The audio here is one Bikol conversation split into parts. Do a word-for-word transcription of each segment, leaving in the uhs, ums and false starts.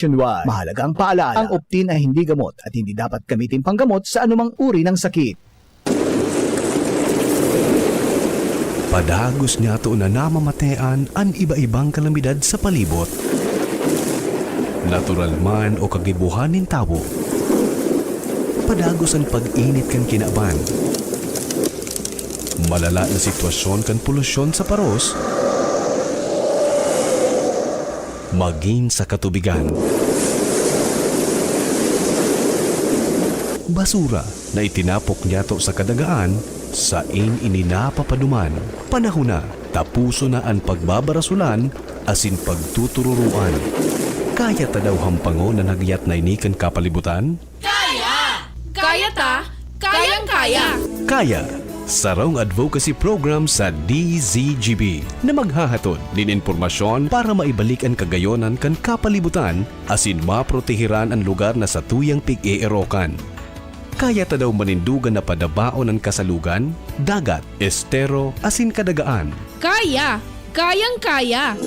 Nationwide. Mahalagang paalala, ang Optin ay hindi gamot at hindi dapat gamitin panggamot sa anumang uri ng sakit. Padagos niyato na namamatean an iba-ibang kalamidad sa palibot. Natural man o kagibohan nin tawo. Padagos an pag-init kan kinaban. Malala na sitwasyon kan polusyon sa paros. Magin sa katubigan. Basura na itinapok niyato sa kadagaan, sain ini napapaduman. Panahon na tapuson na an pagbabarasolan asin pagtutururoan. Kaya ta daw hampangon an hagyat na ini kan kapalibutan? Kaya! Kaya ta! Kayang-kaya! Kaya! Sarong advocacy program sa D Z G B na maghahatod nin impormasyon para maibalik an kagayonan kan kapalibutan asin maprotehiran an lugar na satuyang pig-eerokan. Kaya ta daw manindugan na padabaon an kasalugan, dagat, estero, asin kadagaan. Kaya! Kayang-kaya!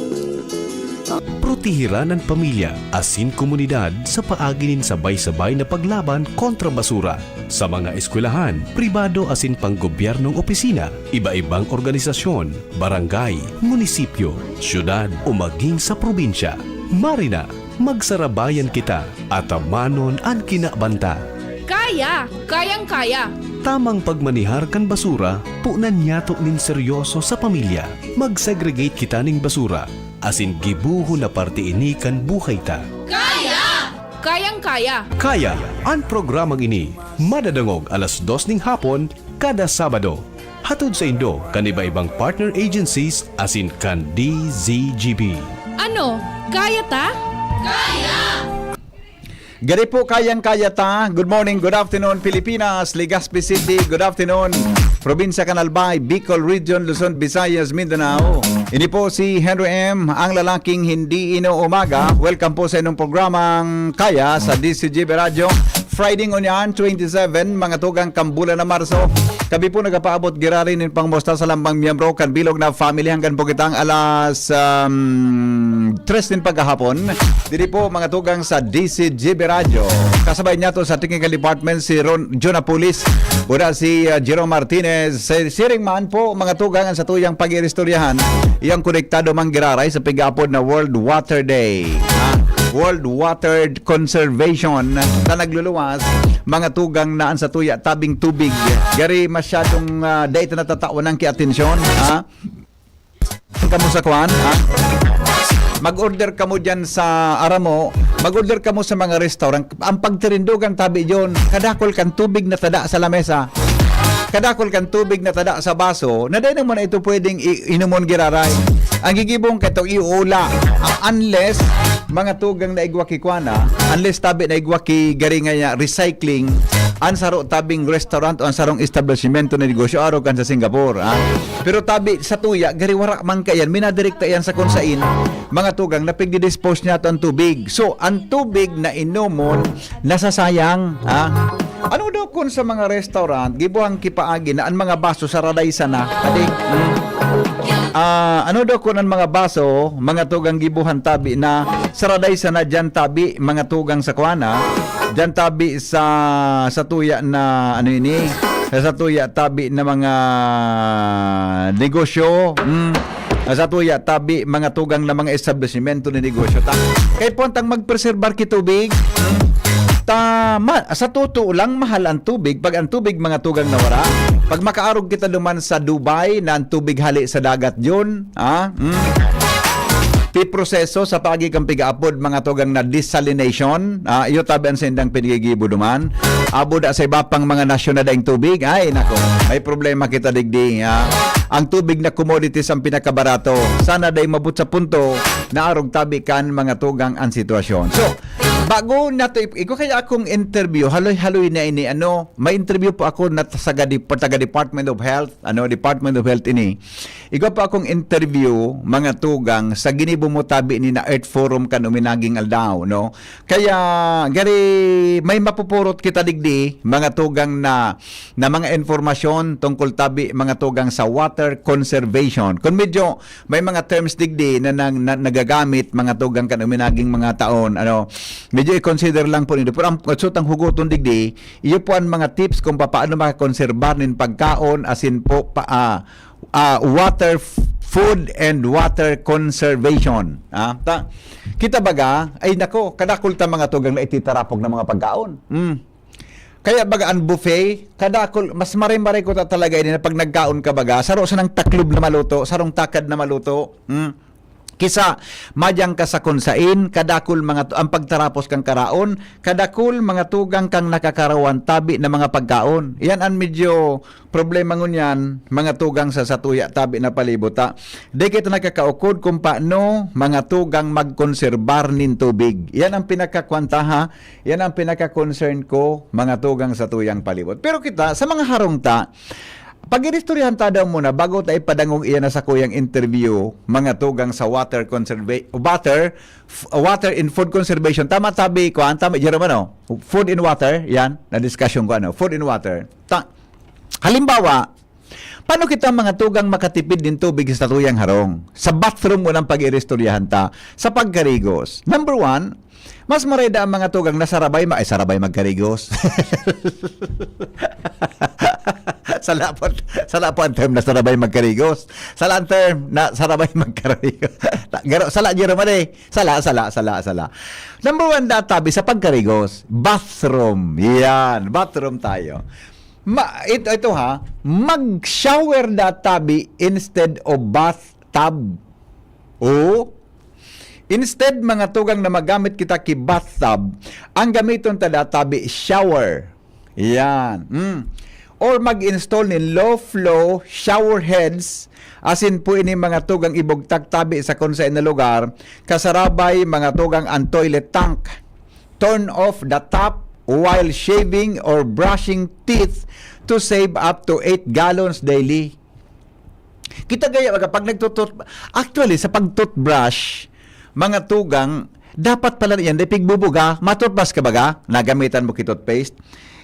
Protehiran an pamilya asin komunidad sa paagi nin sabay-sabay na paglaban kontra basura. Sa mga eskwelahan, pribado asin panggobyernong opisina, iba-ibang organisasyon, barangay, munisipyo, syudad o maging sa probinsya, marina, magsarabayan kita, atamanon an kinaban ta. Kaya! Kayang-kaya! Tamang pagmanihar kan basura, punan niyato nin seryoso sa pamilya. Mag-segregate kita nin basura, asin gibohon na parte ini kan buhay ta. Kaya! Kayang-kaya! Kaya! An programang ini madadangog alas dos ning hapon kada Sabado. Hatod saindo kan iba-ibang partner agencies asin kan D Z G B. Ano? Kaya ta? Kaya! Gari po, kayang-kaya ta. Good morning, good afternoon, Pilipinas, Legazpi City. Good afternoon, Probinsya kan Albay, Bicol Region, Luzon, Visayas, Mindanao. Ini po si Henry M, ang lalaking hindi inuumaga. Welcome po sa inyong programang Kaya sa D Z G B Radyo. Friday ngunyan, twenty-seven, mga tugang kan bulan na Marso. Kami po nagapaabot giraray nin pangumusta sa lambang miyembro kan bilog na family hanggang po kitang alas, um, tres nin paghahapon. Diri po, mga tugang sa D Z G B Radyo. Kasabay niyato sa technical department si Ron, John Apulis, ura si, uh, Jerome Martinez. Si-, siring man po, mga tugang, ang satuyang pag-iristoryahan, iyang konektado man giraray sa pig-aapod na World Water Day. Ha? World Water Conservation na nagluluwas, mga tugang, na an satuya tabing tubig gari masyadong, ah, dai ta natatawan ki atensyon, ha? Kamo sa kwan, ha? Mag-order kamo diyan sa Aramo, mag-order kamo sa mga restaurant. Ang pagtirindugan tabi yon, kadakol kan tubig na tada sa lamesa. Kadakol kan tubig na tada sa baso, na dai naman ito pwedeng i-, inomon giraray. Ang gigibong kato iuula. Ah, unless, mga tugang, na igwa ki kwan, ah, unless tabi na igwa ki gari nga ya recycling, an saro tabing restaurant o an sarong establishmento na negosyo, arog kan sa Singapore, ah. Pero tabi sa tuya, gari wara man kaiyan, minadirekta iyan sa kung sain, mga tugang, na pigdidispose niyato an tubig. So, an tubig na inomon, nasasayang, ah. Ano daw kun sa mga restaurant, gibuhang kipaagi na an mga baso saraday sana? Adi, mm. Ah, ano daw kun an mga baso, mga tugang, gibuhan tabi na saraday sana diyan tabi, mga tugang, sa kuan, ah? Diyan tabi sa, sa tuya na, ano ini? Sa, sa tuya tabi na mga negosyo, mm. Sa tuya tabi, mga tugang, na mga establisimento ni negosyo ta. Kay puwantang magpreserbar ki tubig, mm. Ta, ma-, sa totoo lang, mahal ang tubig. Pag ang tubig, mga tugang, nawara, pag makaarog kita duman sa Dubai, na ang tubig hali sa dagat yun, ah, mm. Piproseso sa paagi kan pigaapod, mga tugang, na desalination. Ah, iyo tabi an saindang pinigigibo duman. Abo da sa iba pang mga nasyon na daing tubig. Ay, nako, may problema kita digdi, ah. Ang tubig na commodities ang pinakabarato. Sana dai mabot sa punto na arog tabi kan, mga tugang, ang sitwasyon. So, Bago nato ip-, igwa kaya akong interview, haloy-haloy na ini, ano, may interview po ako na sa ga-, dep-, taga Department of Health, ano, Department of Health ini. Igwa po akong interview, mga tugang, sa ginibo mo tabi ni na Earth Forum kan uminaging aldaw, no? Kaya, gari, may mapupurot kita digdi, mga tugang na, na mga informasyon tungkol tabi, mga tugang sa water conservation. Kung medyo may mga terms digdi na, na, na nagagamit, mga tugang kan uminaging mga taon, ano, medyo i-consider lang po nito. Pero ang sutang hugoton digdi, iyo po ang mga tips kung paano makakonserbar nin pagkaon, asin po, pa, ah, ah, water, f-, food and water conservation. Ah, ta, kita baga, ay nako, kadakul ta mga tugang na ititarapog ng mga pagkaon. Mm. Kaya baga ang buffet, kadakul, mas maray-maray ko ta talaga ini na pag nagkaon ka baga, saro sanang taklob na maluto, sarong takad na maluto. Mm. Kisa, madyang ka sa kunsain, kadakul mga tu-, ang pagtarapos kang karaon, kadakul mga tugang kang nakakarawan tabi na mga pagkaon. Yan ang medyo problema ngunyan, mga tugang sa satuya tabi na palibot, ha. Di kita nakakaukod kung paano mga tugang magkonserbar nin tubig. Yan ang pinakakwantaha, yan ang pinaka-concern ko, mga tugang sa tuyang palibot. Pero kita, sa mga harong ta, pag-iristoryahan ta daw muna, bago ta ipadangog iyan na sa kuyang interview, mga tugang sa water conserva-, water, f-, water and food conservation. Tama tabi ko, ang tama, Jerome, ano? Food and water, yan, na discussion ko, ano? Food and water. Ta-, halimbawa, paano kita mga tugang makatipid nin tubig sa tuyang harong? Sa bathroom mo nang pag-iristoryahan ta, sa pagkarigos. Number one, mas mareda ang mga tugang na sarabay ma-, ay, sarabay magkarigos. Sala po, sala po ang term na sarabay magkarigos. Sala ang term na sarabay magkarigos. Garo, sala, Jerome, ano eh? Sala, sala, sala, sala. Number one, databi sa pagkarigos. Bathroom. Yan. Bathroom tayo. Ma-, ito, ito ha. Mag-shower databi instead of bathtub. O, instead, mga tugang na magamit kita ki bathtub, ang gamiton ta databi shower. Yan. Mm. Or mag-install nin low flow shower heads, asin po ini mga tugang ibugtak tabi sa kun sa na lugar, kasarabay mga tugang ang toilet tank. Turn off the tap while shaving or brushing teeth to save up to eight gallons daily. Kita gaya, baga, pag nagtutut-, actually, sa pag-toothbrush, mga tugang, dapat pala yan, dai pigbubuga, ma-toothbrush ka baga, nagamitan mo ki toothpaste.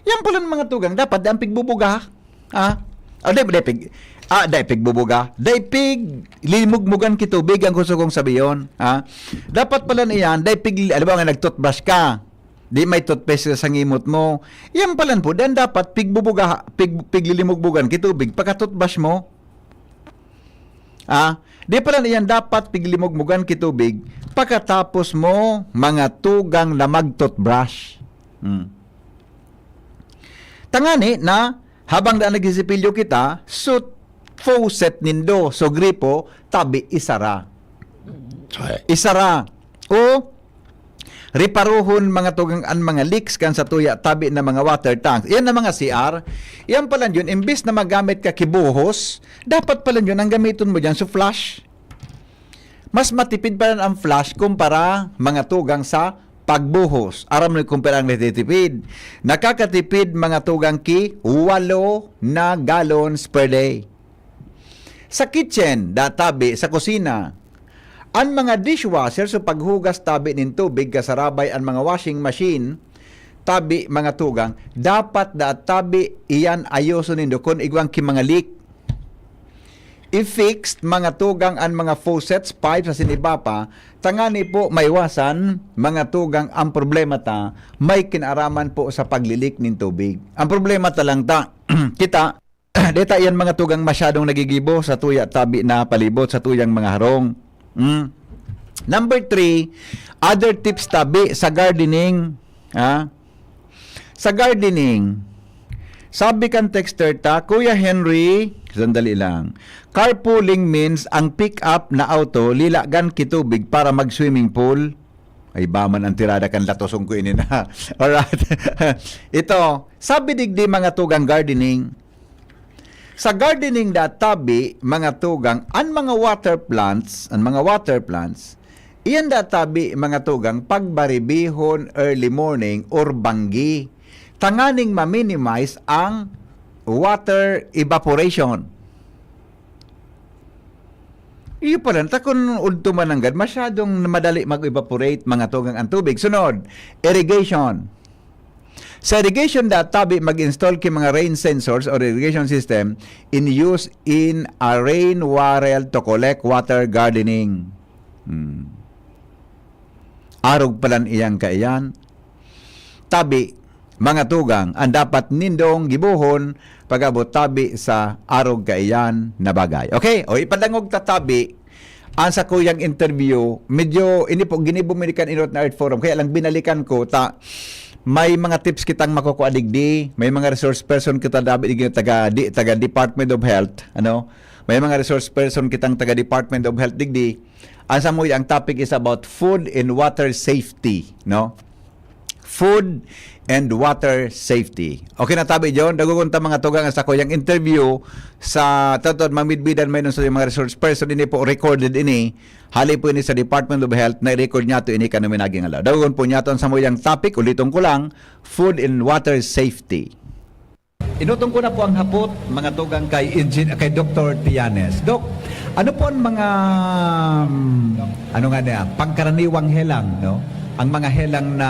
Yan pala, mga tugang, dapat di ang pigbubuga. Ah? Ah, dai, dai pig-, ah, dai pigbubuga. Dai pig, limugmugan ki tubig, ang gusto kong sabihin. Ah? Dapat pala niyan, dai pig, alam mo nga, nag-toothbrush ka. Di may toothpaste sa ngimot mo. Yan pala po, dan dapat pigbubuga, pig-, piglilimugbugan ki tubig, pagka-toothbrush mo. Ah, di pala niyan dapat piglimugmugan ki tubig pagkatapos mo mga tugang na mag-toothbrush. Hmm. Tangani na habang na nagsisipilyo kita, sut faucet nindo, so gripo, tabi isara. Isara. O reparohon mga tugang an mga leaks kan satuya tabi na mga water tanks. Yan na mga C R. Yan pala yun, imbis na magamit ka ki buhos, dapat pala yun ang gamiton mo dyan, so flush. Mas matipid pa rin ang flush kumpara mga tugang sa pagbuhos. Aram mo kung pera ang natitipid. Nakakatipid mga tugang ki walo na gallons per day. Sa kitchen, da tabi, sa kusina, an mga dishwasher, so paghugas tabi nin tubig, kasarabay an mga washing machine, tabi, mga tugang, dapat da tabi iyan ayoson nindo kun igwang ki mga leak. I-fixed, mga tugang, an mga faucets, pipes, asin iba pa, tangani po maiwasan, mga tugang, ang problema ta, may kinaraman po sa paglilik nin tubig. Ang problema ta lang ta, kita, deta iyan mga tugang masyadong nagigibo sa tuya tabi na palibot sa tuyang mga harong. Mm. Number three, other tips tabi sa gardening. Ha? Sa gardening, sabi kan texter ta, "Kuya Henry, sandali lang. Carpooling means ang pick up na auto, lilagan ki tubig para mag-swimming pool." Ay, ba man ang tirada kan latosong ko ini na. Alright. Ito, sabi digdi mga tugang gardening, sa gardening da tabi, mga tugang, an mga water plants, an mga water plants, Iyan da tabi, mga tugang, pagbaribihon, early morning, or banggi, tanganing ma-minimize ang water evaporation. Iyo pala, ta kun udto man nanggad, masyadong madali mag-evaporate, mga tugang, ang tubig. Sunod, irrigation. Sa irrigation da tabi, mag-install ki mga rain sensors or irrigation system in use in a rain warrel to collect water gardening. Hmm. Arog palan iyang kaiyan. Tabi, mga tugang, ang dapat nindong gibohon pag-abot tabi sa arog kaiyan na bagay. Okay? O, ipadangog ta tabi, ang sa kuyang interview, medyo ini po, ginibo mi kan Inot na Earth Forum, kaya lang binalikan ko, ta, may mga tips kitang makukuha digdi, may mga resource person kita dabi digdi taga, di, taga Department of Health, ano? May mga resource person kitang taga Department of Health digdi. Ang samuya, ang topic is about food and water safety, no? Food and water safety. Okay na tabi, John? Dagogon ta, mga tugang, sa kuyang interview sa tatod mamidbidan may sa mga resource person. Ini po recorded ini. Hali po ini sa Department of Health, na-record niya to ini kanumi naging alaw. Dagogon po niya to ang samuyang topic. Uliton ko lang, food and water safety. Inutong ko na po ang hapot, mga tugang, kay Engin-, kay Doktor Tianes. Dok, ano po ang mga, mm, ano nga niya, pangkaraniwang helang, no? Ang mga helang na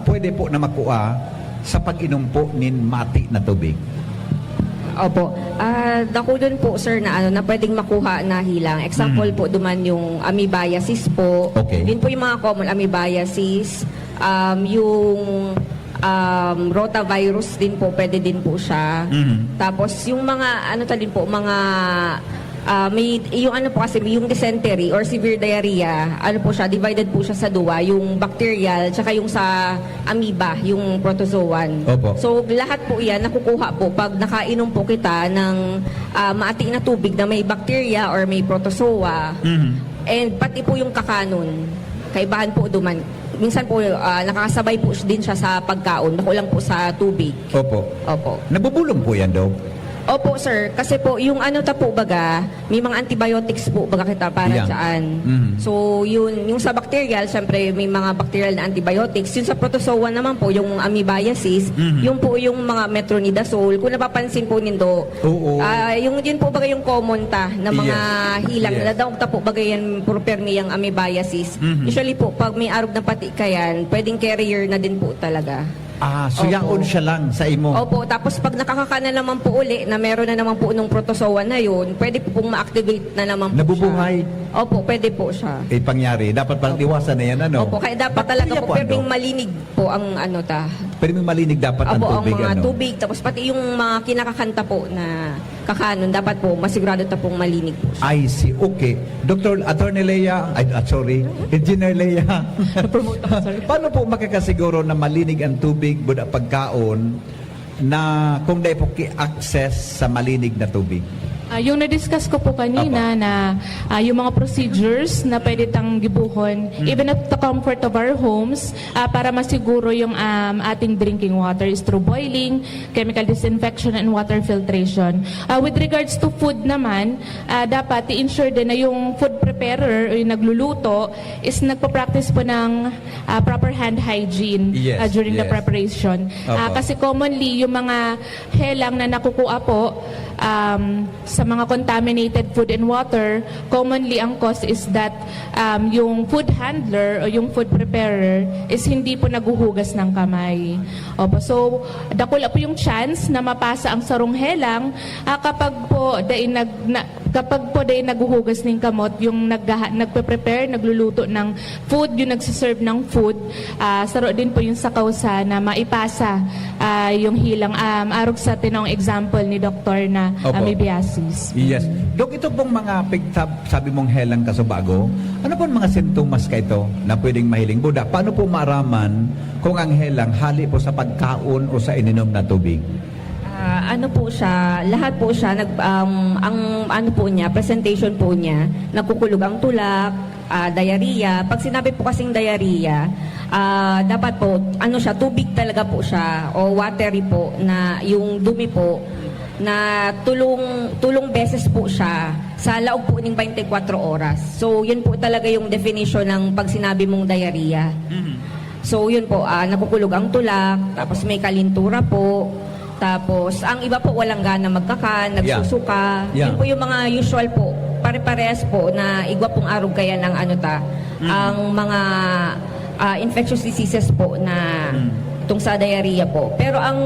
pwede po na makua sa pag-inom po nin mati na tubig. Opo. Ah, dakulon po, sir, na ano, na pwedeng makuha na hilang. Example Mm. po, duman yung amoebiasis po. Okay. Yun po yung mga common amoebiasis. Um, yung, um, rotavirus din po, pwede din po siya. Mhm. Tapos yung mga, ano ta din po, mga, ah, may, yung ano po kasi, yung dysentery or severe diarrhea, ano po siya, divided po siya sa duwa, yung bacterial, tsaka yung sa amoeba, yung protozoan. Opo. So, lahat po yan, nakukuha po pag nakainom po kita ng, ah, maati na tubig na may bacteria or may protozoa. Mhm. And pati po yung kakanon, kaibahan po duman. Minsan po, ah, nakakasabay po din siya sa pagkaon, bako lang po sa tubig. Opo. Opo. Nabubulong po yan, Dok? Opo, sir. Kasi po, yung ano ta po baga, may mga antibiotics po baga kita para Yan. dyan. Mhm. So, yun, yung sa bacterial, syempre, may mga bacterial na antibiotics. Yung sa protozoa naman po, yung amoebiasis, Mhm. yung po yung mga metronidazole. Kung napapansin po nindo, Oo. ah, yung, yun po baga yung common ta na mga Yes. hilang. Yes. Nadangog ta po baga yan, puro permi yung amoebiasis. Mhm. Usually po, pag may arog na pati kayan, pwedeng carrier na din po talaga. Ah, so Opo. yaon siya lang sa imo? Opo, tapos pag nakakaka na naman po uli, na meron na naman po nung protozoa na yun, pwede po pong ma-activate na naman po Nabubuhay? siya. Opo, pwede po siya. Eh, pangyari, dapat pala Opo. iwasan na yan, ano? Opo, kaya dapat talaga Bacteria po, po, ano? pwedeng malinig po ang ano ta. Pwedeng malinig dapat ang Opo, ang tubig, mga ano? tubig, tapos pati yung mga kinakakanta po na kakanon, dapat po masigurado ta pong malinig po siya. I see. Okay. Doktor, Attorney Lea, ay, ah, sorry, Engineer Lea. Na-promote ako, sorry. Paano po makakasiguro na malinig ang tubig, buda pagkaon, na kung dai po ki-access sa malinig na tubig? Ah, yung na-discuss ko po kanina Apo. na, ah, yung mga procedures na pwede tang gibuhon, Mm. even at the comfort of our homes, ah, para masiguro yung, um, ating drinking water is through boiling, chemical disinfection, and water filtration. Ah, with regards to food naman, ah, dapat i-ensure din na yung food preparer o yung nagluluto is nagpa-practice po ng, ah, proper hand hygiene, Yes, ah, during the yes. preparation. Ah, Opo. kasi commonly, yung mga helang na nakukuha po, um, sa mga contaminated food and water, commonly ang cause is that, um, yung food handler o yung food preparer is hindi po naghuhugas ng kamay. Opo, so, dakula po yung chance na mapasa ang sarong helang, ah, kapag po dai nag-, na, kapag po dai naghuhugas ning kamot, yung naghaha-, nagpe-prepare, nagluluto ng food, yung nagse-serve ng food, ah, saro din po yung sa kausa na maipasa, ah, yung helang, um, arog sa tinong example ni Doktor na Opo. amoebiasis. Yes. Mm. Dok, ito pong mga pigtab, sabi mong helang kasubago, ano pong mga sintomas ka ito na pwedeng mahiling? Buda, paano po maaraman kung ang helang hali po sa pagkaon o sa ininom na tubig? Ah, ano po siya, lahat po siya, nag-, um, ang ano po niya, presentation po niya, nagkukulog ang tulak, ah, diarrhea. Pag sinabi po kasing diarrhea, ah, dapat po, ano siya, tubig talaga po siya o watery po na yung dumi po. na tulong, tulong beses po siya sa laog po ning twenty-four oras. So, yun po talaga yung definition ng pag sinabi mong diarrhea. Mhm. So, yun po, ah, nakukulog ang tulak, tapos may kalintura po, tapos ang iba po walang gana magkakan, Yeah. nagsusuka. Yeah. Yun po yung mga usual po, pare-parehas po na igwa pong arog kaya ng ano ta, Mm. ang mga, ah, infectious diseases po na Mm. itong sa diarrhea po. Pero ang,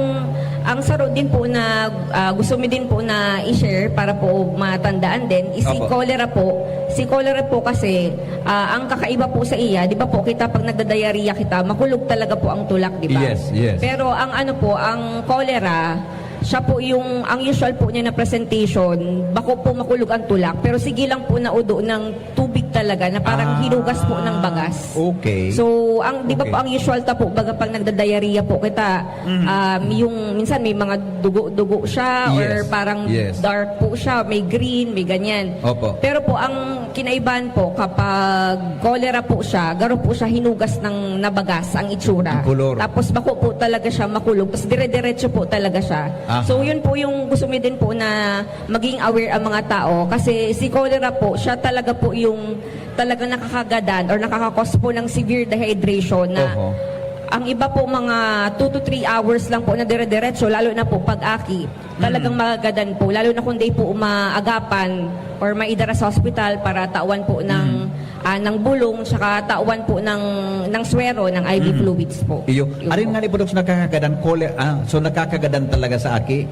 ang saro din po na, ah, gusto mi din po na i-share para po matandaan din is si Opo. cholera po. Si cholera po kasi, ah, ang kakaiba po sa iya, di ba po kita pag nagda-diarrhea kita, makulog talaga po ang tulak, di ba? Yes, yes. Pero ang ano po, ang cholera, siya po yung, ang usual po niya na presentation, bako po makulog ang tulak, pero sige lang po na udo ng tubig talaga na parang Ah, hinugas po ng bagas. okay. So, ang, di ba Okay. po ang usual ta po, baga pag nagda-diarrhea po kita, Mhm. um, yung minsan may mga dugo-dugo siya or Yes. parang Yes. dark po siya, may green, may ganyan. Opo. Pero po, ang kinaibahan po, kapag cholera po siya, garo po siya hinugas ng nabagas ang itsura. Ang kolor. Tapos bako po talaga siya makulog, tapos dire-diretso po talaga siya. Aha. So, yun po yung gusto mi din po na maging aware ang mga tao. Kasi si cholera po, siya talaga po yung talagang nakakagadan or nakakakos po ng severe dehydration na Oho. ang iba po mga two to three hours lang po na dire-diretso, lalo na po pag aki, talagang Mm. magagadan po, lalo na kung di po maagapan or maidara sa hospital para tawan po ng, Mm. ah, ng bulong, tsaka tawan po ng, ng swero, ng I V Mm. fluids po. Iyo. Yun Arin po. nga ni Budoks nakakagadan, kole-, ah, so nakakagadan talaga sa aki?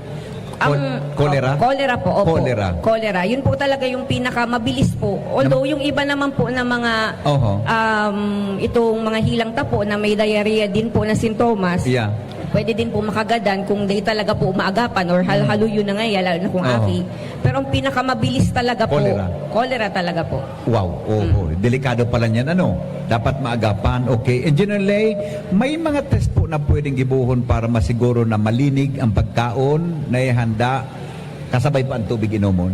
Ang Kol-, kolera? oh, kolera po, opo. Kolera. Kolera. Yun po talaga yung pinakamabilis po. Although, Nam- yung iba naman po na mga, Oho. um, itong mga hilang tapo na may diarrhea din po na sintomas, Yeah. pwede din po makagadan kung di talaga po maagapan or hal-, Mm. haluyo na nga yan, lalo na kung Oho. aki. Pero ang pinakamabilis talaga po, Kolera. kolera talaga po. Wow, oho. Mm. Delikado pala niyan, ano? Dapat maagapan. Okay. Engineer Lay, may mga test po na pwedeng gibohon para masiguro na malinig ang pagkaon na ihanda, kasabay pa ang tubig inomon?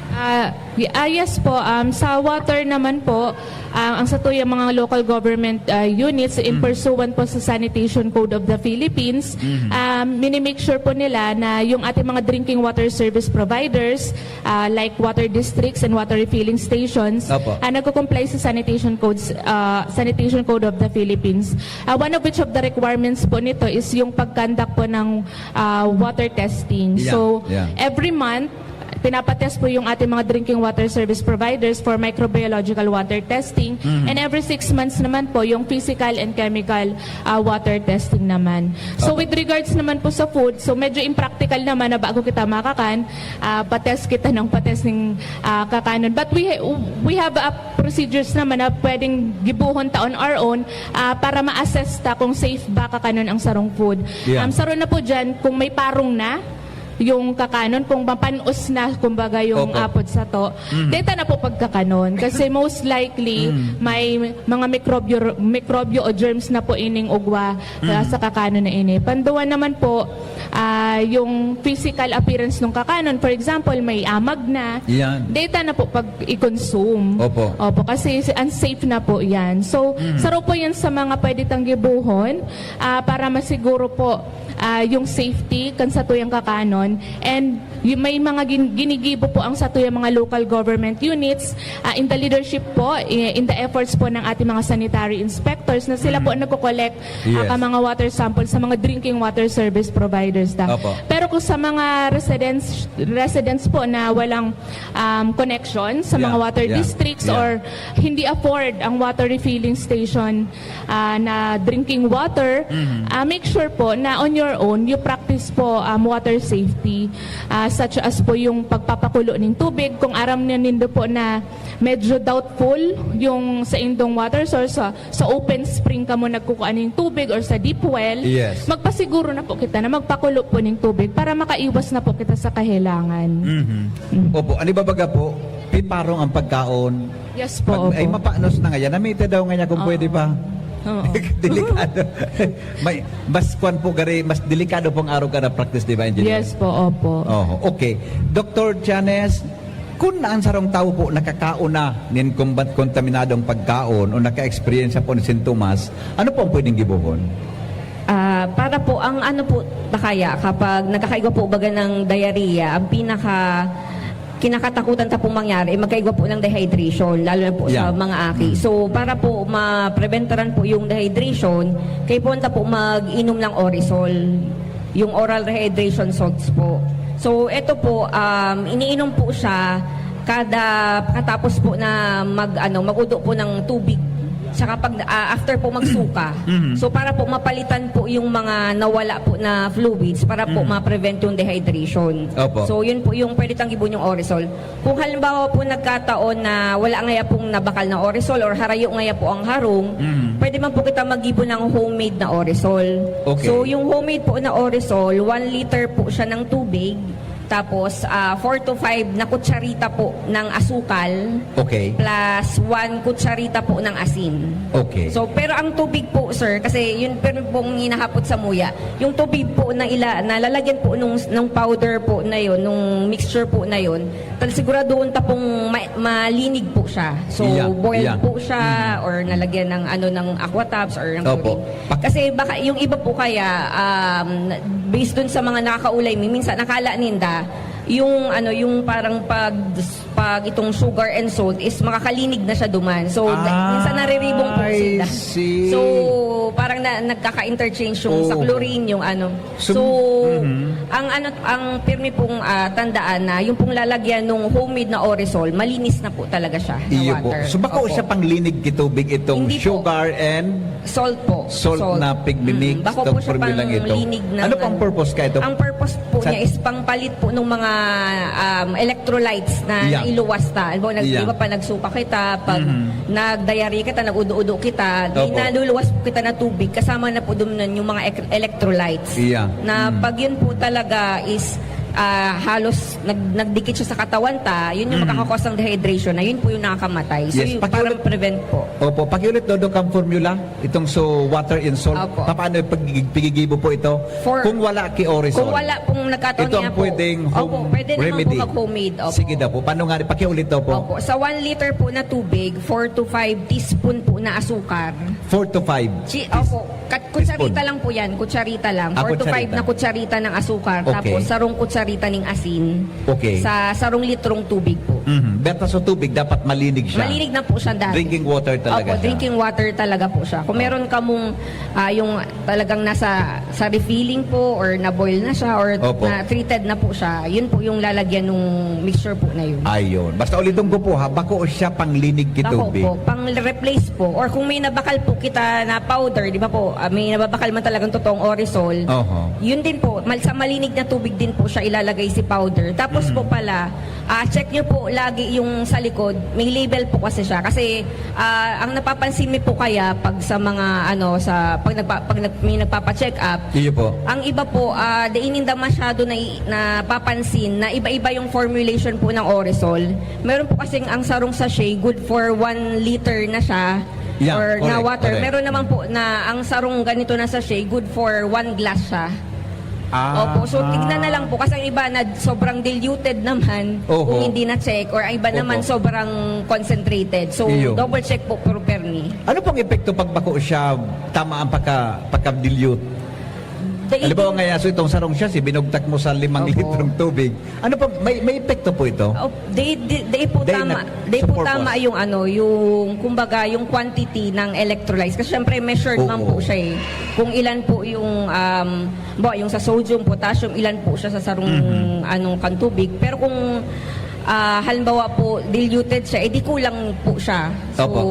Ah, y-, ah, yes po. Um, sa water naman po, ah, ang satuyang mga local government, ah, units, in Mhm. pursuant po sa Sanitation Code of the Philippines, Mhm. um, minimake sure po nila na yung ating mga drinking water service providers, ah, like water districts and water refilling stations, Opo. ah, nagko-comply sa sanitation codes, ah, Sanitation Code of the Philippines. Ah, one of which of the requirements po nito is yung pag-conduct po ng, ah, water testing. Yeah, So, yeah. every month, pinapatest po yung ating mga drinking water service providers for microbiological water testing. Mhm. And every six months naman po, yung physical and chemical, ah, water testing naman. So, Opo. with regards naman po sa food, so medyo impractical naman na bago kita makakan, ah, patest kita ng patest ng, ah, kakanon. But we, we have a procedures naman na pwedeng gibohon ta on our own, ah, para ma-assess ta kung safe ba kakanon ang sarong food. Yeah. Um, saro na po dyan, kung may parong na, yung kakanon, kung mapanos na, kumbaga, yung Opo. apod sato, Mhm. deta na po pagkakanon. Kasi most likely, Mm. may mga mikrobyo, mikrobyo o germs na po ining ugwa, ah, Mm. sa kakanon na ini. Panduwa naman po, ah, yung physical appearance ng kakanon. For example, may amag na. Yan. Deta na po pag i-consume. Opo. Opo, kasi si-, unsafe na po yan. So, Mm. saro po yan sa mga pwede tang gibohon, ah, para masiguro po ah, yung safety kan satuyang kakanon. And y-, may mga gin-, ginigibo po ang satuyang mga local government units, ah, in the leadership po, i-, in the efforts po ng ating mga sanitary inspectors na sila po Mm. ang nagko-collect, ah, Yes. ka mga water samples sa mga drinking water service providers ta. Opo. Pero kung sa mga residents, residents po na walang, um, connection sa Yeah, mga water yeah, districts yeah. or hindi afford ang water refilling station, ah, na drinking water, Mhm. ah, make sure po na on your own, you practice po, um, water safety, ah, such as po yung pagpapakulo ng tubig. Kung aram na nindo po na medyo doubtful yung sa indong water source, sa, sa open spring kamo nagkukuha ng tubig or sa deep well, Yes. magpasiguro na po kita na magpakulo po ng tubig para makaiwas na po kita sa kahilangan. Mhm. Mm. Opo, ano ba baga po? Piparong ang pagkaon. Yes po, Pag, ay, opo. mapanos na nga yan. Namita daw nga niya kung Oo. pwede pa. Oo. Delikado. May, mas kwan po gari, mas delikado pong araw ka na practice, di ba, Engineer? Yes po, opo. Oho, okay. Doktor Chanes, kung ang sarong tawo po nakakaon na nin kumbat-, kontaminadong pagkaon o naka-experience po ni sintomas, ano po ang pwedeng gibohon? Ah, para po, ang ano po, takaya, kapag nagkakaigwa po baga ng diarrhea, ang pinaka kinakatakutan ta pong mangyari, ay magkaigwa po ng dehydration, lalo na po sa Yeah. mga aki. Mm. So, para po mapreventaran po yung dehydration, kayo po ta po mag-inom ng Orisol, yung oral rehydration salts po. So, eto po, um, iniinom po siya kada pagkatapos po na mag, ano, mag-udo po ng tubig. Tsaka pag, ah, after po magsuka. Mhm. So, para po mapalitan po yung mga nawala po na fluids, para po Mhm. ma-prevent yung dehydration. Opo. So, yun po yung pwede tang gibon yung Orisol. Kung halimbawa po nagkataon na wala ngaya pong nabakal na Orisol or harayo ngaya po ang harong, Mhm. pwede man po kita maggibo ng homemade na Orisol. Okay. So, yung homemade po na Orisol, one liter po siya ng tubig. Tapos, ah, four to five na kutsarita po ng asukal. Okay. Plus one kutsarita po ng asin. Okay. So, pero ang tubig po, sir, kasi yun pero pong hinahapot sa muya, yung tubig po na ila-, na lalagyan po nung, nung powder po na yun, nung mixture po na yun, tal-, siguraduhon ta pong ma-, malinig po siya. So, Yeah, boiled yeah. po siya Mm. or nalagyan ng ano, ng aquatabs or ng Opo. chlorine. Pak- Kasi baka yung iba po kaya, um, based dun sa mga nakakaulay mi, minsan nakala ninda, yung ano, yung parang pag, pag itong sugar and salt is makakalinig na siya duman. So, na-, minsan nariribong po I sila. see. So, parang na, nagkaka-interchange yung sa Oo. chlorine, yung ano. So, So, mhm. ang ano, ang pirmi pong, ah, tandaan na yung pong lalagyan nung homemade na Orisol, malinis na po talaga siya na Iyo po. water. So, bako Opo. siya panglinig ki tubig itong Hindi po. sugar and Salt po. Salt Salt. na pigmimix, Mm. Bako itong po siya formula nito. panglinig ng Ano po ang ano. purpose ka ito? Ang purpose po Sa niya is pangpalit po ng mga, um, electrolytes na Yeah. nailuwas ta. Halimbawa, nag-, Yeah. di ba pa nagsuka kita, pag Mhm. nag-diarrhea kita, nag-udo-udo kita, di Opo. naluluwas po kita na tubig, kasama na po doon yung mga ec-, electrolytes. Yeah. Na Mm. pag yun po talaga is, ah, halos nag-, nagdikit siya sa katawan ta, yun yung Mm. makakakos ng dehydration na yun po yung nakakamatay. So, Yes, yun, paki- para prevent po. Opo, pakiulit, Dodo, kang formula. Itong so water and salt, Opo. papaano yung pag-, pigigibo po ito? For Kung wala ki Orisol. Kung wala pong nagkataon Ito ang nga po. pwedeng Opo, home pwede naman remedy. po mag-homemade. Opo. Sige daw po. Paano nga rin? Pakiulit daw po. Opo. Sa one liter po na tubig, four to five teaspoon po na asukar. Four to five Chi-, teas- opo. Kat-, teaspoon. Kutsarita lang po yan. Kutsarita lang. Ah, Four to five kutsarita. na kutsarita ng asukar. Okay. Tapos sarong kutsarita ng asin. Okay. Sa sarong litrong tubig po. Mhm. Beta sa tubig, dapat malinig siya. Malinig na po siya dati. Drinking water talaga Opo, siya. drinking water talaga po siya. Kung Oh. meron kamong, ah, yung talagang nasa, sa refilling po or na-boil na siya or Opo. na treated na po siya, yun po yung lalagyan nung mixture po na yun. Ayun. Basta ulitin ko po ha, bako siya panglinig ki Bako tubig. po, pang-replace po. Or kung may nabakal po kita na powder, di ba po, ah, may nababakal man talagang totoong Orisol, Oho. yun din po, mal-, sa malinig na tubig din po siya ilalagay si powder. Tapos Mm. po pala, ah, check nyo po lagi yung sa likod. May label po kasi siya. Kasi, ah, ang napapansin mi po kaya pag sa mga, ano, sa, pag nagpa-, pag nag-, may nagpapa-check up, Iyo po. ang iba po, ah, di ninda masyado na i-, napapansin na iba-iba yung formulation po ng Orisol. Meron po kasing ang sarong sachet, good for one liter na siya. Yeah, Or na correct, water. correct. Meron naman po na ang sarong ganito na sachet, good for one glass siya. Ah, Opo, so ah. tignan na lang po kasi ang iba na sobrang diluted naman Oho. kung hindi na-check or ang iba Opo. naman sobrang concentrated. So Iyo. double check po properly. Ano pong epekto pag bako siya tama ang pagka, pagka-dilute? Dai Halimbawa din nga, so itong sarong siya, si binugtak mo sa limang Opo. litrong tubig. Ano pa, may, may epekto po ito? Oh, di, di, di po Di tama. na- Di po support tama us. yung ano, yung kumbaga yung quantity ng electrolytes. Kasi syempre measured man Oo. po siya eh. Kung ilan po yung, um, ba, yung sa sodium, potassium, ilan po siya sa sarong Mhm. anong kang tubig. Pero kung, ah, halimbawa po, diluted siya, eh di kulang po siya. So, Opo.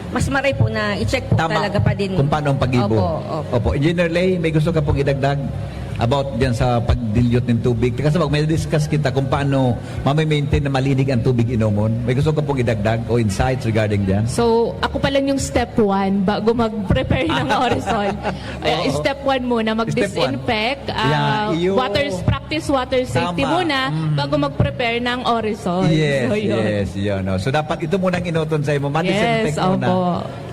mas maray po na i-check po Tama talaga pa din. kung paano ang pag-ibo. Opo, opo. Opo. Engineer Lay, may gusto ka pong idagdag about diyan sa pag-dilute ng tubig? Kasi pag may discuss kita kung paano mami-maintain na malinig ang tubig inomon, may gusto ka pong idagdag o insights regarding diyan? So, ako pa lang yung step one bago mag-prepare ng Orisol. Eh, Oo. step one muna, Step one. mag-disinfect, ah, Yeah, iyo. waters, practice water safety Tama. muna Mm. bago mag-prepare ng Orisol. Yes, So, yun. yes, yun, no. So, dapat ito muna ang inuton sa imo, ma-disinfect Yes, muna. opo.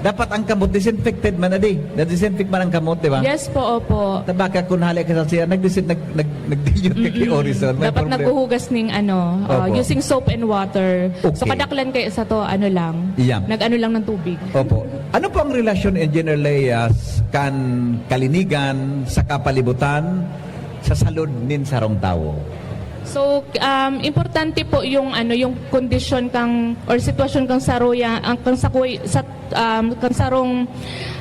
Dapat ang kamot disinfected man, adi. Na-disinfect man ang kamot, di ba? Yes po, opo. Tabaka kung hali ka sa siya, nag-disin-, nag-, nag-, nag-dilute ka kay Mm-mm. Orisol, may Dapat problema. naghuhugas ning ano, uh, Opo. using soap and water. So, Okay. kadaklan kayo sa to, ano lang, Yeah. nag-ano lang ng tubig. Opo. Ano po ang relasyon, Engineer Leas, kan kalinigan sa kapalibutan sa salud nin sarong tawo? So, um, importante po yung ano, yung kondisyon kang or sitwasyon kang saruya, ang kang sakuy sa um, kang sarong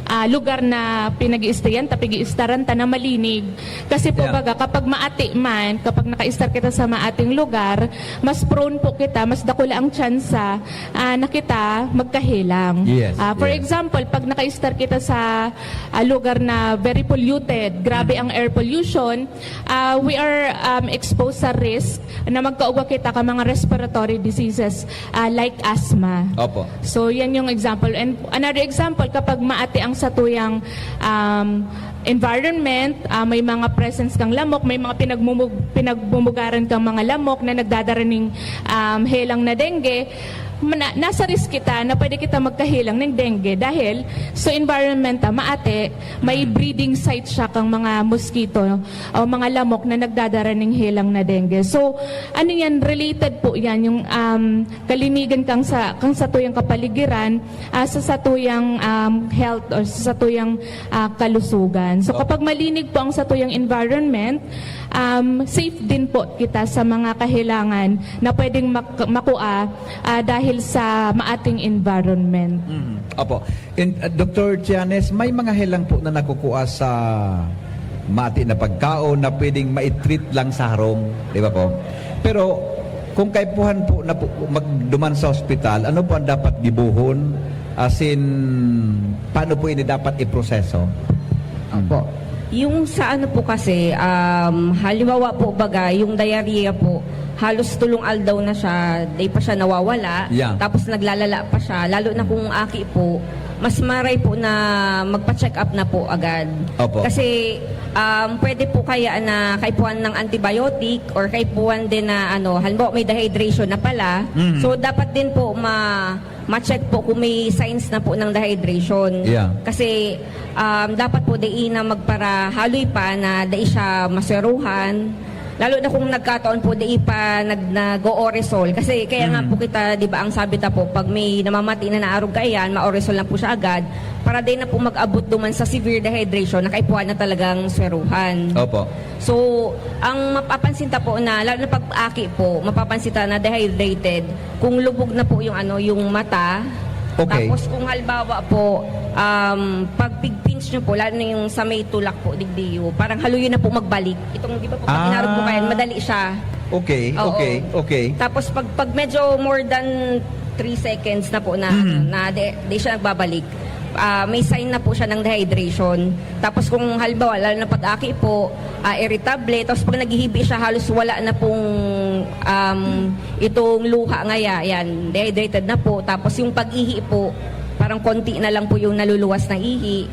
ah, lugar na pinag-iistayan ta, pag-iistaran ta na malinig. Kasi po Yeah. baga, kapag maati man, kapag naka-istar kita sa maating lugar, mas prone po kita, mas dakula ang tsansa ah, na kita magkahelang. Yes, Ah, for yes. example, pag naka-istar kita sa ah, lugar na very polluted, grabe ang air pollution, ah, we are um, exposed sa risk na magkaugwa kita ka mga respiratory diseases ah, like asthma. Opo. So, yan yung example. And another example, kapag maati ang satuyang um, environment, ah, may mga presence kang lamok, may mga pinagmumug- pinagmumugaran kang mga lamok na nagdadara ning um, helang na dengue, mana- nasa risk kita na pwede kita magkahelang ng dengue dahil sa environment ah, maate, may breeding site siya kang mga mosquito o mga lamok na nagdadara ning helang na dengue. So, ano yan, related po yan, yung um, kalinigan kang sa kang satuyang kapaligiran, ah, sa satuyang um, health or sa satuyang ah, kalusugan. So, kapag malinig po ang satuyang environment, um, safe din po kita sa mga kahelangan na pwedeng mak- makua ah, dahil sa maating environment. Mhm. Opo. In, uh, Doctor Chianes, may mga helang po na nakukuha sa mati na pagkaon na pwedeng ma-treat lang sa harong, di ba po? Pero kung kaipuhan po na po magduman sa ospital, ano po ang dapat gibuhon? As in, paano po ini dapat iproseso? Opo. Yung sa ano po kasi, um, halimbawa po baga, yung diarrhea po, halos tulong aldaw na siya, di pa siya nawawala, Yeah. tapos naglalala pa siya, lalo na kung aki po, mas maray po na magpa-check up na po agad. Opo. Kasi um, pwede po kaya na kaipuhan ng antibiotic or kaipuhan din na ano, halimbawa may dehydration na pala. Mhm. So dapat din po ma ma-check po kung may signs na po ng dehydration. Yeah. Kasi um, dapat po dai na magparahaloy pa na dai siya masweruhan. Lalo na kung nagkataon po dai pa nag nag-ooresol. Kasi kaya nga Mhm. po kita, di ba, ang sabi ta po, pag may namamati na naarog kaiyan, maoresol lang po siya agad para di na po mag-abot duman sa severe dehydration na kaipuhan na talagang sweruhan. Opo. So, ang mapapansin ta po na, lalo na pag aki po, mapapansin ta na dehydrated, kung lubog na po yung ano, yung mata. Okay. Tapos kung halimbawa po, um, pag pig-pinch nyo po, lalo na yung sa may tulak po, digdiyo, parang haluyo na po magbalik. Itong, di ba po, pag Ah. inarog mo kaya, madali siya. Okay, Oo. okay, okay. Tapos pag, pag medyo more than three seconds na po na, Mhm. ano, na di, di siya nagbabalik, ah, may sign na po siya ng dehydration. Tapos kung halimbawa, lalo na pag aki po, ah, irritable, tapos pag naghihibi siya, halos wala na pong um, itong luha ngaya, yan, dehydrated na po. Tapos yung pag-ihi po, parang konti na lang po yung naluluwas na ihi.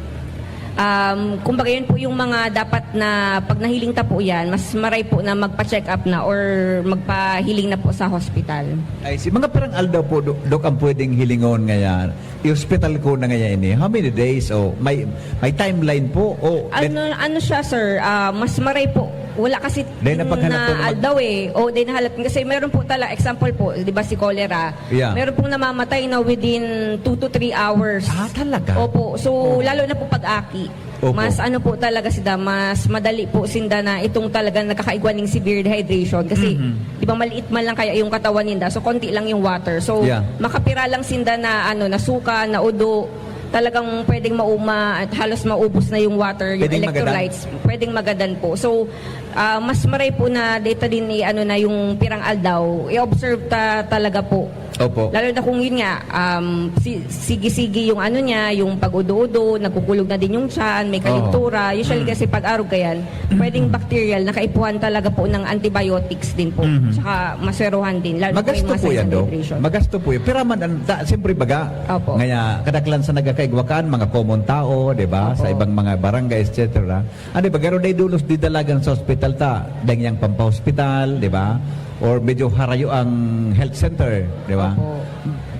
Um, kumbaga yun po yung mga dapat na pag nahiling ta po yan, mas maray po na magpa-check up na or magpahiling na po sa hospital. Ay, si mga pirang aldaw po, Dok, Dok, ang pwedeng hilingon ngayon. I-hospital ko na ngayon ini. How many days? O may may timeline po? O Ano ano siya, sir? Ah, mas maray po. Wala kasi Dahil napaghanap na po naman. Aldaw eh. O, dahil nahalap. Kasi meron po talaga, example po, di ba si cholera? Yeah. Meron pong namamatay na within two to three hours. Ah, talaga? Opo. So, lalo na po pag aki. Opo. Mas ano po talaga sila, mas madali po sinda na itong talagang nagkakaigwa ng severe dehydration. Kasi, Mhm. di ba, maliit man lang kaya yung katawan ninda. So, konti lang yung water. So, Yeah. makapira lang sinda na, ano, na suka, na udo, talagang pwedeng mauma at halos maubos na yung water, yung Pwedeng magadan. Electrolytes. Pwedeng magadan po. So, ah, mas maray po na data din i-ano na yung pirang aldaw, i-observe ta talaga po. Opo. Lalo na kung yun nga, um, si, sige-sige yung ano niya, yung pag-udo-udo, nagkukulog na din yung tiyan, may Oo. kaliktura. Usually Mm. kasi pag arog ka yan, pwedeng bacterial na kaipuhan talaga po ng antibiotics din po. Mhm. Tsaka masweruhan din. Lalo na Magasto yung mga po yan, signs of Dok. dehydration. Magasto po yan. Pero man, ang, ta, siyempre baga, Opo. ngaya, kadaklan sa nagkakaigwakan, mga common tao, di ba? Sa Opo. Ibang mga barangay, et cetera. Ano ba, garo na idulos di dalagan sa ospital ta, dangyang pampahospital, di ba? Or medyo harayo ang health center, di ba? Opo.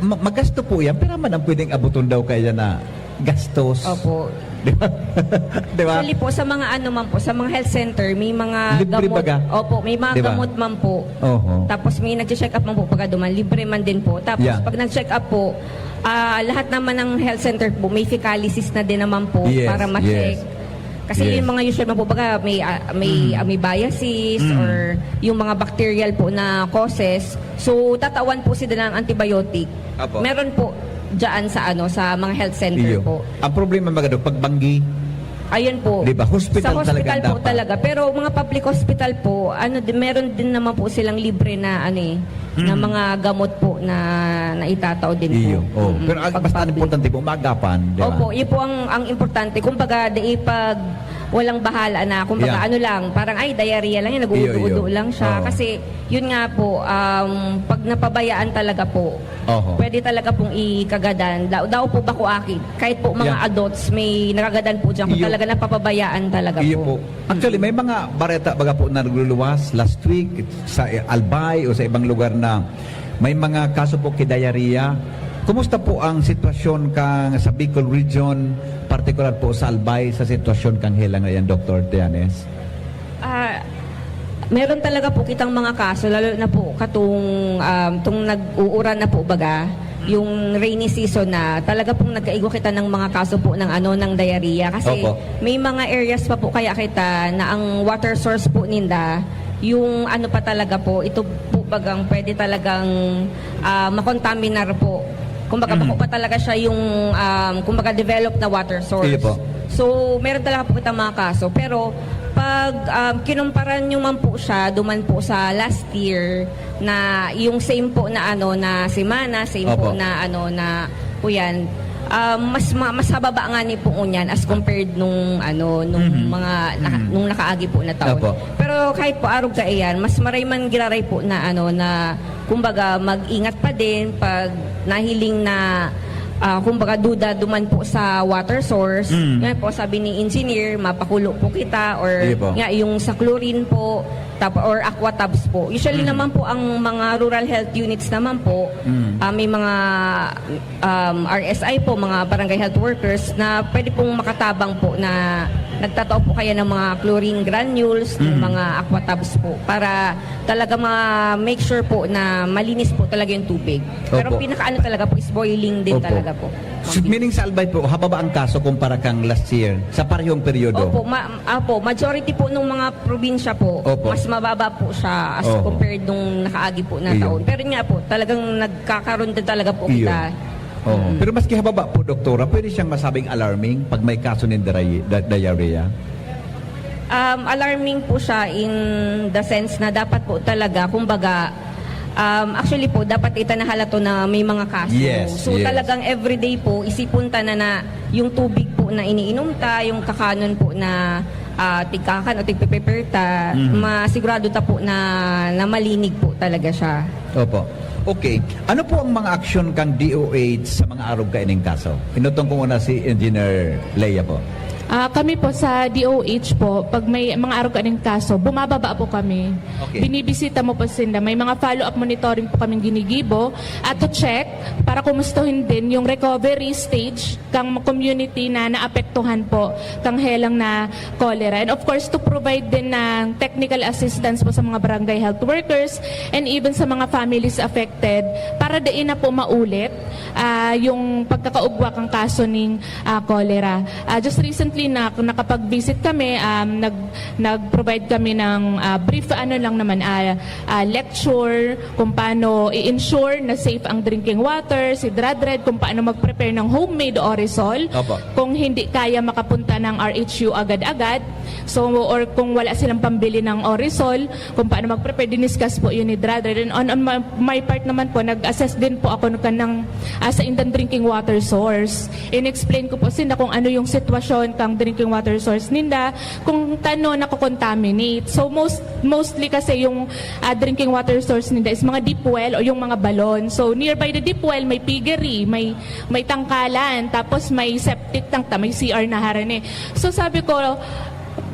Ma- magasto po yan, pero man ang pwedeng abuton daw kaya na Gastos. Opo. Di ba? Di ba? Actually po, sa mga ano man po, sa mga health center, may mga Libre gamot. Baga? Opo, may mga Di ba? Gamot man po. Oho. Tapos may nag-check up man po pag duman, libre man din po. Tapos Yeah. Pag nag-check up po, ah, lahat naman ng health center po, may fecalysis na din naman po Yes, para ma-check. Yes. Kasi yung mga usual man po, baga may, ah, may Mm. amoebiasis Mm. or yung mga bacterial po na causes. So, tatawan po sila ng antibiotic. Apo. Meron po dyan sa ano sa mga health center Iyo. Po. Ang problema, mga Dok, pag banggi, Ayun po. Di ba? Hospital Sa hospital talaga ang po dapat. Talaga. Pero mga public hospital po, ano, di- meron din naman po silang libre na ano eh, na Mm. mga gamot po na naitatao din Iyo. po. Oh. Mm, Pero ang pag basta ang public. Importante po, maagapan, di ba? Opo, yun po ang, ang importante. Kumbaga, di pag walang bahala na, kumbaga Yeah. Ano lang, parang ay, diarrhea lang yan, Iyo, iyo. nag-uudo-udo lang siya. Oo. Kasi, yun nga po, um, pag napabayaan talaga po, Oho. Pwede talaga pong ikagadan. Daw, daw po bako aki. Kahit po mga Yeah. Adults, may nakagadan po dyan. Kung Iyo. Talaga napapabayaan talaga Iyo po. po. Actually, may mga bareta baga po na nagluluwas last week sa Albay o sa ibang lugar na may mga kaso po kay diarrhea. Kumusta po ang sitwasyon kang sa Bicol Region, partikular po sa Albay, sa sitwasyon kang helang na yan, Doktor Trianes? Ah, meron talaga po kitang mga kaso, lalo na po katong um, tong nag-uuran na po baga, yung rainy season na, talaga pong nagkaigwa kita ng mga kaso po ng ano, ng diarrhea. Kasi Opo. May mga areas pa po kaya kita na ang water source po ninda, yung ano pa talaga po, ito po bagang pwede talagang ah, makontaminar po. Kumbaga, Mhm. Bako pa talaga siya yung, um, kumbaga, developed na water source. Iyo po. So, meron talaga po kitang mga kaso. Pero, pag um, kinumpara nyo man po siya, duman po sa last year, na yung same po na ano, na semana, same po Opo. Na ano, na po yan, um, mas ma- mas hababa nga ni po ngunyan as compared nung ano, nung Mhm. mga naka- Mhm. nung nakaagi po na taon. Opo. Pero kahit po arog kaiyan, mas maray man giraray po na ano, na kumbaga mag-ingat pa din pag nahiling na ah, kumbaga duda duman po sa water source. Mm. Ngayon po, sabi ni engineer, mapakulo po kita or Iyo po. Nga yung sa chlorine po, tap or aqua tubs po. Usually Mm. Naman po ang mga rural health units naman po, Mm. ah, may mga um, R S I po, mga barangay health workers na pwede pong makatabang po na nagtatao po kaya ng mga chlorine granules, ng Mm. Mga aqua tubs po para talaga ma-make sure po na malinis po talaga yung tubig. Pero Opo. Pinakaano talaga po is boiling din Opo. Talaga po. So, meaning sa Albay po, hababa ang kaso kumpara kang last year, sa parehong peryodo? Opo, ma- opo, majority po ng mga probinsya po, Opo. Mas mababa po siya as Oho. Compared nung nakaagi po na Iyo. Taon. Pero nga po, talagang nagkakaroon din talaga po Iyo. Kita. Oo. Mm. Pero maski hababa po, Doktora, pwede siyang masabing alarming pag may kaso ng diarrhea? Um, alarming po siya in the sense na dapat po talaga, kumbaga, um, actually po, dapat itanahala to na may mga kaso. Yes, so yes. Talagang everyday po, isipon ta na na yung tubig po na iniinom ta, yung kakanon po na uh, tigkakan o tigpiprepare ta, mm. Masigurado ta po na, na malinig po talaga siya. Opo. Okay. Ano po ang mga aksyon kang D O H sa mga arog kaining kaso? Inutong ko muna si Engineer Leia po. Uh, kami po sa D O H po, pag may mga arog kaining kaso, bumababa po kami. Okay. Binibisita mo po sinda. May mga follow-up monitoring po kaming ginigibo at to check para kumustuhin din yung recovery stage kang community na naapektuhan po kang helang na cholera. And of course, to provide din ng technical assistance po sa mga barangay health workers and even sa mga families affected para diin na po maulit uh, yung pagkakaugwa kang kaso ning uh, cholera. Uh, just recently na nakapag-visit kami, um, nag nag-provide kami ng uh, brief ano lang naman uh, uh, lecture kung paano i-ensure na safe ang drinking water, si Dradred, kung paano mag-prepare ng homemade Orisol. Opo. Kung hindi kaya makapunta ng R H U agad-agad, so or kung wala silang pambili ng Orisol, kung paano mag-prepare, diniscuss po yun ni Dradred. And on, on my, my part naman po, nag-assess din po ako ng kanang uh, sa indang drinking water source. In-explain ko po sinda kung ano yung sitwasyon kang drinking water source ninda, kung tano nako-contaminate. So most mostly kasi yung uh, drinking water source ninda is mga deep well o yung mga balon. So nearby the deep well may piggery, may may tangkalan, tapos may septic tank, ta may C R na harani. So sabi ko,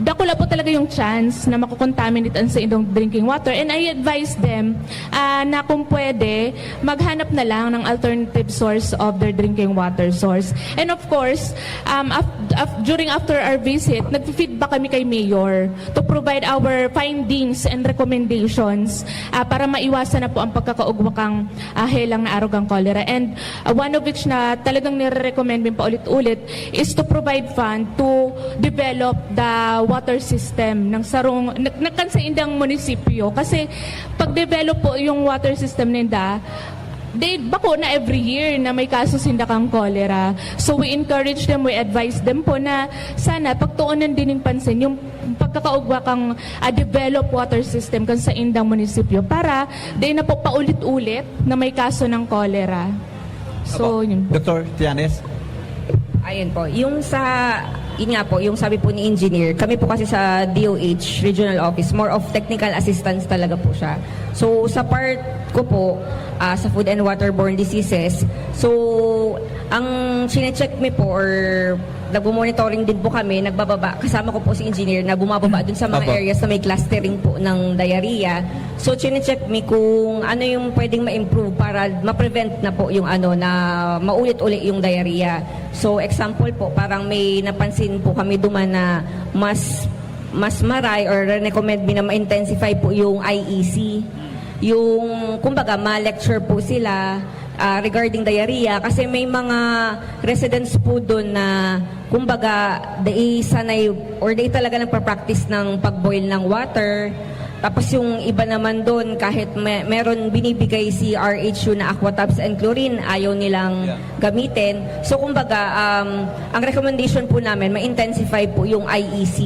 Dakula po talaga yung chance na makokontaminate ang sa indong drinking water, and I advise them ah, na kung pwede, maghanap na lang ng alternative source of their drinking water source. And of course, um, af- af- during after our visit, nag-feedback kami kay Mayor to provide our findings and recommendations ah, para maiwasan na po ang pagkakaugwakang ah, helang na arog ang cholera. And ah, one of which na talagang nire-recommend din paulit-ulit is to provide fund to develop the water system ng sarong nag- nagkan sa indang munisipyo. Kasi pag-develop po yung water system ninda, they, bako na every year na may kaso sinda kang cholera. So we encourage them, we advise them po na sana pagtuunan din ng pansin yung pagkakaugwa kang ah, develop water system kan sa indang munisipyo para di na po paulit-ulit na may kaso ng cholera. So, Opo. Yun po. Doktor Tianes? Ayun po. Yung sa, yun nga po, yung sabi po ni Engineer, kami po kasi sa D O H Regional Office, more of technical assistance talaga po siya. So, sa part ko po, ah, sa food and waterborne diseases, so, ang chinecheck mi po or nagmo-monitoring din po kami, nagbababa, kasama ko po si Engineer na bumababa dun sa mga Opo. areas na may clustering po ng diarrhea. So, chinecheck mi kung ano yung pwedeng ma-improve para ma-prevent na po yung ano, na maulit-uli yung diarrhea. So, example po, parang may napansin po kami duman na mas mas maray or recommend mi na ma-intensify po yung I E C. Yung, kumbaga, ma-lecture po sila ah, regarding diarrhea kasi may mga residents po doon na kumbaga they sanay or they talaga nagpa-practice ng pag-boil ng water. Tapos yung iba naman doon, kahit may, meron binibigay si R H U na aqua tubs and chlorine, ayaw nilang Yeah. gamitin. So kumbaga, um, ang recommendation po namin, ma-intensify po yung I E C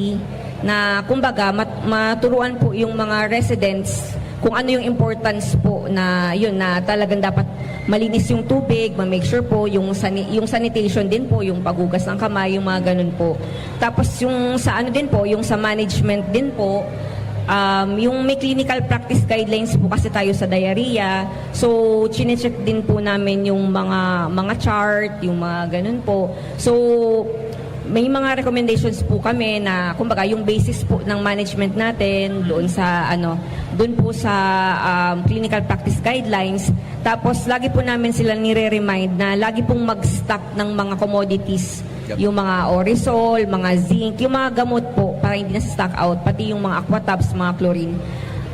na kumbaga mat- maturuan po yung mga residents kung ano yung importance po na yun na talagang dapat malinis yung tubig, ma-make sure po yung sani- yung sanitation din po, yung paghugas ng kamay, yung mga ganun po. Tapos yung sa ano din po, yung sa management din po, um, yung may clinical practice guidelines po kasi tayo sa diarrhea. So, chinecheck din po namin yung mga mga chart, yung mga ganun po. So, may mga recommendations po kami na kumbaga yung basis po ng management natin doon sa ano, doon po sa um, clinical practice guidelines. Tapos lagi po namin sila nire-remind na lagi pong mag-stock ng mga commodities. Yep. Yung mga Orisol, mga zinc, yung mga gamot po para hindi na stock out, pati yung mga aqua tubs, mga chlorine.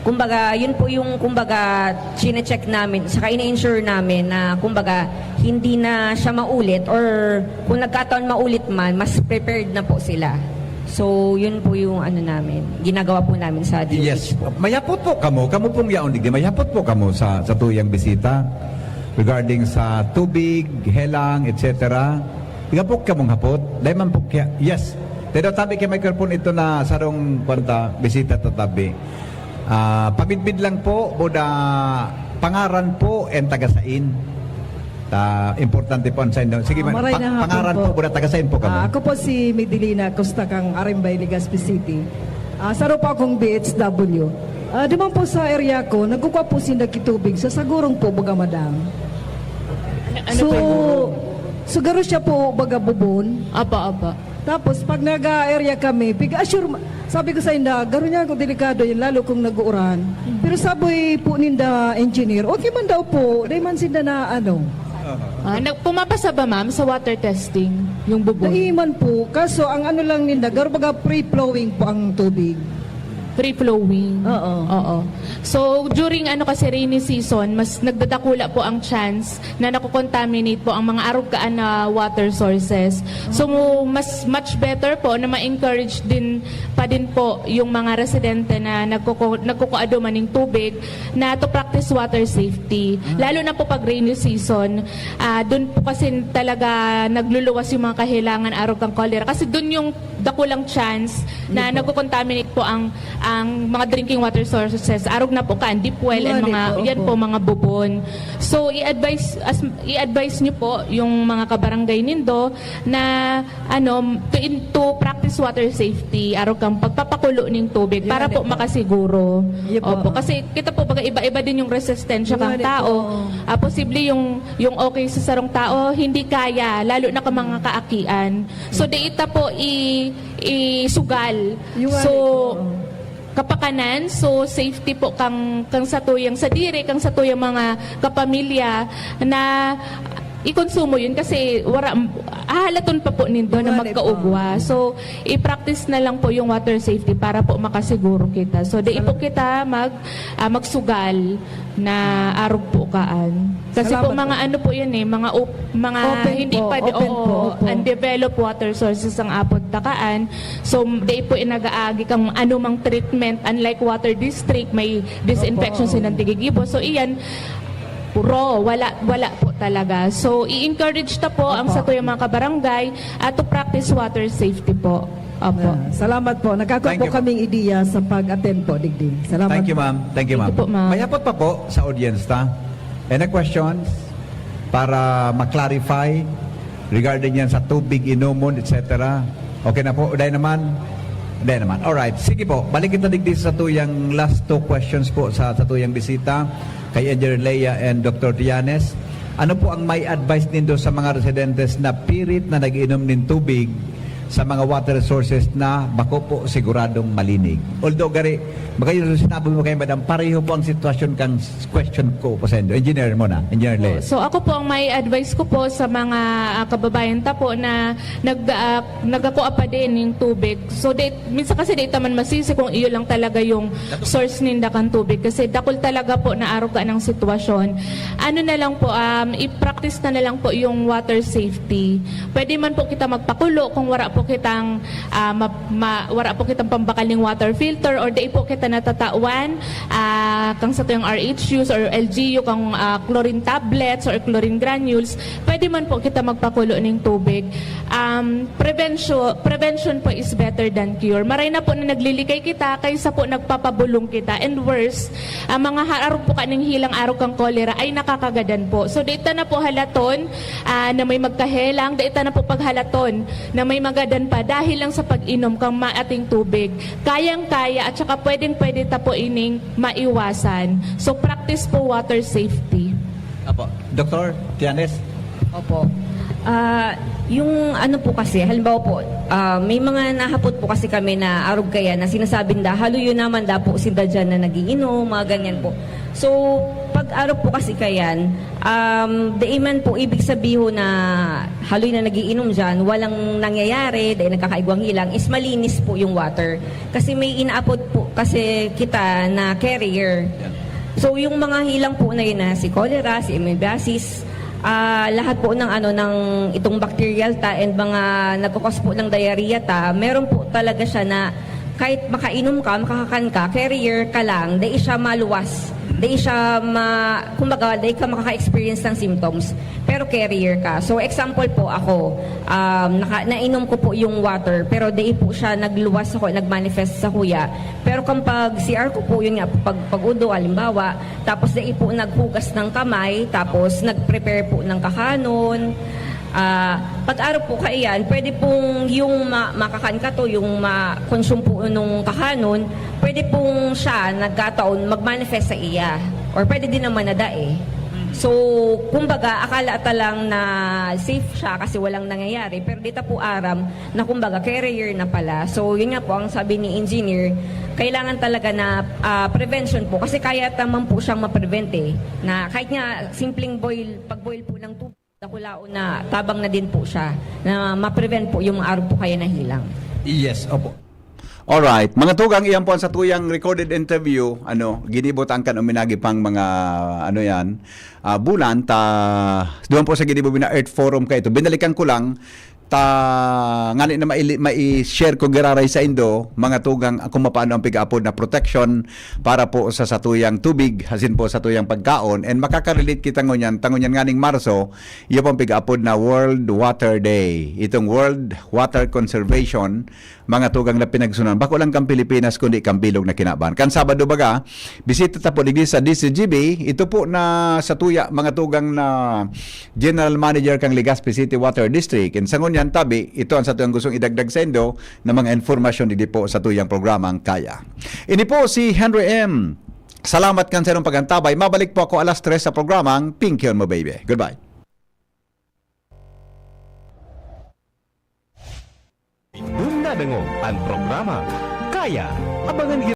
Kumbaga, yun po yung kumbaga chinecheck namin, saka ina-ensure namin na kumbaga hindi na siya maulit or kung nagkataon maulit man, mas prepared na po sila. So, yun po yung ano namin, ginagawa po namin sa D O H Yes. po. Mayapot po kamo. Kamo pong yaon, digdi. Mayapot po kamo sa, sa tuyang bisita regarding sa tubig, helang, et cetera. Igapok kamong hapot. Dahil man po kaya, yes. Pero tabi kay microphone ito na sarong kwanta, bisita to tabi. Ah, pamidbid lang po, buda pangaran po and tagasain. Ta, importante po ang sa inyo. Sige, Ah, man, maray pa- na hapon pangaran po. po, buda tagasain po kamo. Ah, ako po si Medilina Costa kang Arimbay, Legazpi City. Ah, saro po akong B H W. Ah, duman po sa area ko, nagkukwa po sinda kitubig sa sagurong po, baga madam. Ano so, po yung so garo siya po, baga bubon. Apa, apa. Tapos pag naga-area kami, pig-assure, ma- sabi ko sa inda, garo niya ako delikado yun, lalo kung nag-uuran. Pero sabi po ninda, engineer, okay man daw po, dahil man sinda na ano. Ah, nag pumapasa ba, ma'am, sa water testing yung bubon? Dai man po, kaso ang ano lang ninda, garo baga free-flowing po ang tubig. Free flowing. Oo. Oo. So, during ano kasi rainy season, mas nagdadakula po ang chance na nakokontaminate po ang mga arugkaan na water sources. So, mu- mas much better po na ma-encourage din pa din po yung mga residente na nagkuku- nagkukuado man ng tubig na to practice water safety. Lalo na po pag rainy season, ah doon po kasi talaga nagluluwas yung mga kahilangan arog kang cholera. Kasi doon yung dakulang chance na nagko-contaminate po ang ang mga drinking water sources, arog na po kan deep well and Wali mga po, yan opo. po, mga bubon. So i-advise as i-advise niyo po yung mga kabarangay nindo na ano to, in, to practice water safety, arog kang pagpapakulo ning tubig para po makasiguro. Opo, kasi kita po baga iba-iba din yung resistensya kang tao. Ah, posible yung yung okay sa sarong tao hindi kaya, lalo na ka mga kaakian. So data po i isugal. So kapakanan, so safety po kang kang satuyang sadiri, kang satuyang mga kapamilya na ikonsumo yun kasi wara hahalaton pa po nindo na magkaugwa. So i-practice na lang po yung water safety para po makasiguro kita. So di po kita mag ah, magsugal na arog po kaan. Kasi po mga ano po yan eh, mga op- mga hindi pa di- oo, undeveloped water sources ang apod ta kaan. So di po inagaagi kang anumang treatment, unlike water district may disinfection silang tigigibo. So iyan raw, wala wala po talaga. So i-encourage ta po ang satuyang mga kabarangay at to practice water safety po. Opo. Ah, salamat po. Nagkakaroon po kaming ideya sa pag-attend po, digdi. Salamat. Thank you, ma'am. Thank you, ma'am. Thank you po, ma'am. May hapot pa po sa audience ta. Any questions para ma-clarify regarding yan sa tubig, inomon, et cetera? Okay na po. Dahil naman, dahil naman. Alright. Sige po. Balik kita digdi sa tuyang last two questions po sa, sa tuyang bisita kay Engineer Lea and Doctor Tianes. Ano po ang may advice nindo sa mga residentes na pirit na nag-inom nin tubig sa mga water sources na bako po siguradong malinig? Although gari, baka yung sinabi mo kay Madam, pareho po ang sitwasyon kang question ko po sa inyo. Engineer mo na, Engineer Lea. So ako po ang may advice ko po sa mga ah, kababayan ta po na nag ah, nagakua pa din yung tubig. So di, minsan kasi di ta man masisi kung iyo lang talaga yung source ninda kan tubig kasi dakul talaga po na aruga ng sitwasyon. Ano na lang po, um, i-practice na na lang po yung water safety. Pwede man po kita magpakulo kung wala po kitang ah, ma, ma, wala po kitang pambakal ning water filter or di po kita natatawan ah, kang satuyang R H Us or L G U kang ah, chlorine tablets or chlorine granules. Pwede man po kita magpakulo ning tubig. Um, prevention, prevention po is better than cure. Maray na po na naglilikay kita kaysa po nagpapabulong kita. And worse, ang mga harap po kaning hilang arog kang kolera ay nakakagadan po. So, dito na po halaton ah, na may magkahelang, dito na po paghalaton na may magadan pa dahil lang sa pag-inom kang maating tubig. Kayang-kaya at saka pwedeng-pwede ta po ining maiwasan. So, practice po water safety. Apo. Doktor Tianes? Opo. Ah, yung ano po kasi, halimbawa po, ah, may mga nahapot po kasi kami na arog kaya na sinasabing da, haloy yun naman da po sinda dyan na nagiinom, mga ganyan po. So, pag arog po kasi kayan, um, dai man po ibig sabihin na haloy na nagiinom dyan, walang nangyayari, dai nagkakaigwang hilang, is malinis po yung water. Kasi may inaapod po kasi kita na carrier. So, yung mga hilang po na yun na si cholera, si amoebiasis, ah, lahat po ng ano ng itong bacterial ta and mga nagkakos po ng diarrhea ta, meron po talaga siya na kahit makainom ka, makakakan ka, carrier ka lang, dai siya maluwas, dai siya ma, kumbaga, dai ka makaka-experience ng symptoms, pero carrier ka. So, example po ako, um, naka, nainom ko po yung water, pero dai po siya nagluwas ako, nagmanifest sa kuya. Pero kapag C R ko po, yun nga, pag, pag-udo, halimbawa, tapos dai po naghugas ng kamay, tapos nag-prepare po ng kakanon. Ah, pag-arog po kaiyan, pwede pong yung ma- makakan ka to, yung ma-consume po nung kakanon, pwede pong siya nagkataon mag-manifest sa iya. Or pwede din naman na dai. So, kumbaga, akala ta lang na safe siya kasi walang nangyayari, pero dita po aram na kumbaga carrier na pala. So, yun nga po ang sabi ni engineer, kailangan talaga na ah, prevention po kasi kaya naman po siyang ma-prevent eh. Na kahit nga simpleng boil, pag-boil po ng tubig, nakulaon na tabang na din po siya na ma-prevent po yung mga arog po kaya nahilang. Yes, opo. Alright. Mga tugang, iyan po ang satuyang recorded interview. Ano, ginibo ta kan uminagi pang mga, ano yan, ah, bulan. Ta, duman po sa ginibo na Earth Forum kaito. Binalikan ko lang, ta, ngani na maili-, mai-share ko giraray sa indo, mga tugang, kung mapaano ang pig-apod na protection para po sa satuyang tubig, asin po satuyang pagkaon. And makaka-relate kita ngunyan, ta ngunyan nganing Marso, iyo pong pig-apod na World Water Day. Itong World Water Conservation, mga tugang na pinagsunan. Bako lang kan Pilipinas, kundi kan bilog na kinaban. Kan Sabado baga, bisita ta po digdi sa D C G B. Ito po na satuya, mga tugang na General Manager kang Legazpi City Water District. And sa ngunyan, tabi, ito ang satuyang gustong idagdag saindo na mga impormasyon digdi po satuyang programang Kaya. Ini po si Henry M. Salamat kan saindong pag-antabay. Mabalik po ako alas tres sa programang Pinkion Mo Baby. Goodbye. Indong nadangog an programa Kaya. Abangan